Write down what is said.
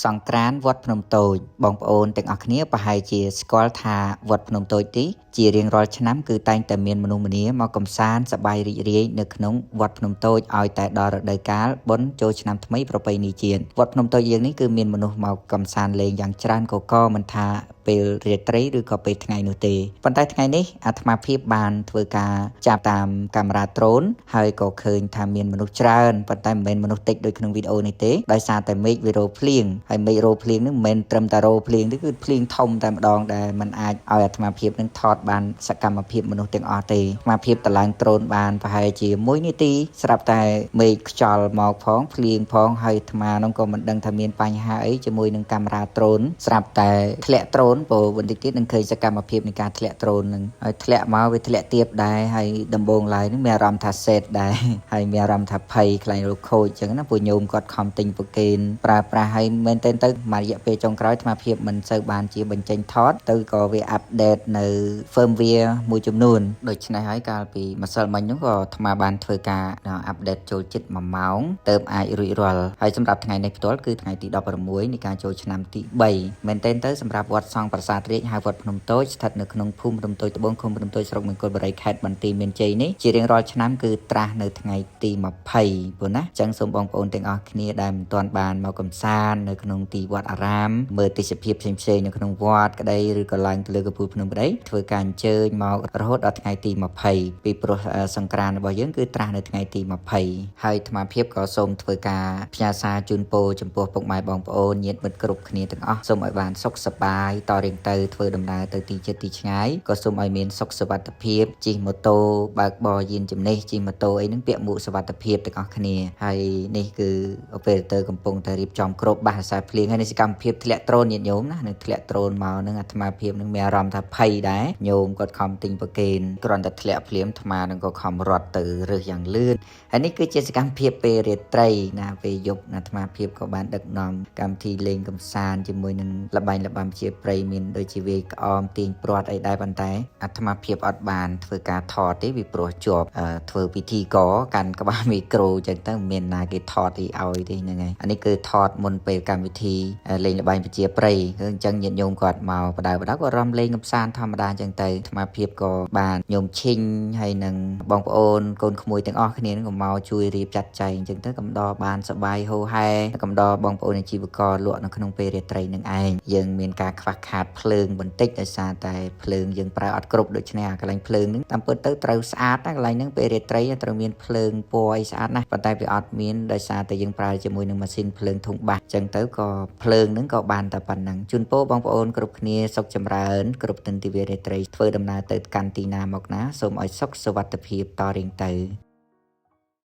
សង្ក្រាន្តវត្តភ្នំតូចបងប្អូនទាំងអស់គ្នាប្រហែលជាស្គាល់ថាវត្តភ្នំតូចទីជារៀងរាល់ឆ្នាំគឺតែងតែមានមនុស្សម្នាមកកំសាន្តសប្បាយរីករាយនៅក្នុងវត្តភ្នំតូចឲ្យតែដល់រដូវកាលបុណ្យចូលឆ្នាំថ្មីប្រពៃណីជាតិវត្តភ្នំតូចយើងនេះគឺមានមនុស្សមកកំសាន្តលេងយ៉ាងច្រើនកកកមិនថាពេលរាត្រីឬក៏ពេលថ្ងៃនោះទេប៉ុន្តែថ្ងៃនេះអាត្មាភាពបានធ្វើការចាប់តាមកាមេរ៉ាដ្រូនហើយក៏ឃើញថាមានមនុស្សច្រើនប៉ុន្តែមិនមែនមនុស្សតិចដូចក្នុងវីដេអូនេះទេដោយសារតែមេឃវារោភ្លៀងហើយមេឃរោភ្លៀងនឹងមិនមែនត្រឹមតែរោភ្លៀងទេគឺភ្លៀងធំតែម្ដងដែលมันអាចឲ្យអាត្មាភាពនឹងថតបានសកម្មភាពមនុស្សទាំងអស់ទេអាត្មាភាពតឡើងដ្រូនបានប្រហែលជា1នាទីស្រាប់តែមេឃខ្យល់មកផងភ្លៀងផងហើយអាត្មានោះក៏មិនដឹងថាមានបញ្ហាអីជាមួយនឹងកាមេរ៉ាដ្រូនស្រាប់តែធ្លាក់ដ្រូនព្រោះបន្តិចទៀតនឹងឃើញសកម្មភាពនៃការធ្លាក់ដ្រូននឹងហើយធ្លាក់មកវាធ្លាក់ទៀបដែរហើយដំបូងឡើយនឹងមានអារម្មណ៍ថាសេតដែរហើយមានអារម្មណ៍ថាភ័យខ្លាចរកខូចអញ្ចឹងណាពួកញោមគាត់ខំទិញប្រគេនប្រើប្រាស់ហើយមែនទែនទៅមួយរយៈពេលចុងក្រោយអាត្មាភាពមិនសូវបានជាបញ្ចេញថតទៅក៏វា update នៅ firmware មួយចំនួនដូច្នេះហើយកាលពីម្សិលមិញនោះក៏អាត្មាបានធ្វើការ update ចូលចិត្ត1ម៉ោងទៅអាចរួចរាល់ហើយសម្រាប់ថ្ងៃនេះផ្ទាល់គឺថ្ងៃទី16នៃការចូលឆ្នាំទី3មែនទែនទៅសម្រាប់វត្តសង្ឃប្រាសាទរាជហៅវត្តភ្នំតូចស្ថិតនៅក្នុងភូមិភ្នំតូចត្បូងឃុំភ្នំតូចស្រុកមង្គលបុរីខេត្តបន្ទាយមានជ័យនេះជារៀងរាល់ឆ្នាំគឺត្រាស់នៅថ្ងៃទី20ព្រោះណាអញ្ចឹងសូមបងប្អូនទាំងអស់គ្នាដែលមិនទាន់បានមកកំសាន្តនៅក្នុងទីវត្តអារាមមើលទេសភាពផ្សេងៗនៅក្នុងវត្តក្តីឬក៏ឡើងទៅលើកំពូលភ្នំក្តីធ្វើការអញ្ជើញមករហូតដល់ថ្ងៃទី20ពីព្រោះសង្ក្រាន្តរបស់យើងគឺត្រាស់នៅថ្ងៃទី20ហើយអាត្មាភាពក៏សូមធ្វើការផ្ញើសារជូនពរចំពោះពុកម៉ែបងប្អូនញាតិមិត្តគ្រប់គ្នាទាំងអស់សូមឲ្យបានសុខសប្បាយតរៀងទៅធ្វើដំណើរទៅទីជិតទីឆ្ងាយក៏សូមឲ្យមានសុខសុវត្ថិភាពជិះម៉ូតូបើកបរយានជំនិះជិះម៉ូតូអីហ្នឹងពាក់មួកសុវត្ថិភាពទាំងអស់គ្នាហើយនេះគឺ operator កំពុងតែរៀបចំគ្របបាសខ្សែភ្លៀងហើយនេះសកម្មភាពធ្លាក់ដ្រូនញាតិញោមណានឹងធ្លាក់ដ្រូនមកនឹងអាត្មាភាពនឹងមានអារម្មណ៍ថាភ័យដែរញោមគាត់ខំទិញប្រគេនគ្រាន់តែធ្លាក់ភ្លាមអាត្មានឹងក៏ខំរត់ទៅរើសយ៉ាងលឿនហើយនេះគឺជាសកម្មភាពពេលរាត្រីណាពេលយប់អាត្មាភាពក៏បានដឹកនាំកម្មវិធីលេងកំសាន្តជាមួយនឹងលបែងលបាំជាព្រៃមានដូចជាវាយក្អមទាញព្រាត់អីដែរប៉ុន្តែអាត្មាភាពអត់បានធ្វើការថតទេពីព្រោះជាប់ធ្វើពិធីកកាន់ក្បាលមីក្រូចឹងទៅមិនមានណាគេថតអីឲ្យទេហ្នឹងហើយអានេះគឺថតមុនពេលកម្មវិធីលេងល្បែងប្រជាប្រិយគឺអញ្ចឹងញាតិញោមគាត់មកបដៅបដៅក៏រំលេងកំសាន្តធម្មតាអញ្ចឹងទៅអាត្មាភាពក៏បានញោមឈិញហើយនឹងបងប្អូនកូនក្មួយទាំងអស់គ្នានឹងក៏មកជួយរៀបចាត់ចែងអញ្ចឹងទៅកំដរបានសប្បាយហូរហែកំដរបងប្អូនអាជីវករលក់នៅក្នុងពេលរាត្រីនឹងឯងយើងមានការខ្វះខាតភ្លើងបន្តិចដោយសារតែភ្លើងយើងប្រើអត់គ្រប់ដូច្នេះអាកន្លែងភ្លើងហ្នឹងតាមពិតទៅត្រូវស្អាតណាកន្លែងហ្នឹងពេលរាត្រីត្រូវមានភ្លើងពណ៌អីស្អាតណាស់ប៉ុន្តែវាអត់មានដោយសារតែយើងប្រើជាមួយនឹងម៉ាស៊ីនភ្លើងធុងបាសអញ្ចឹងទៅក៏ភ្លើងហ្នឹងក៏បានតែប៉ុណ្ណឹងជូនពរបងប្អូនគ្រប់គ្នាសុខចម្រើនគ្រប់ទិនទិវារាត្រីធ្វើដំណើរទៅកាន់ទីណាមកណាសូមឲ្យសុខសុវត្ថិភាពតរៀងទៅ។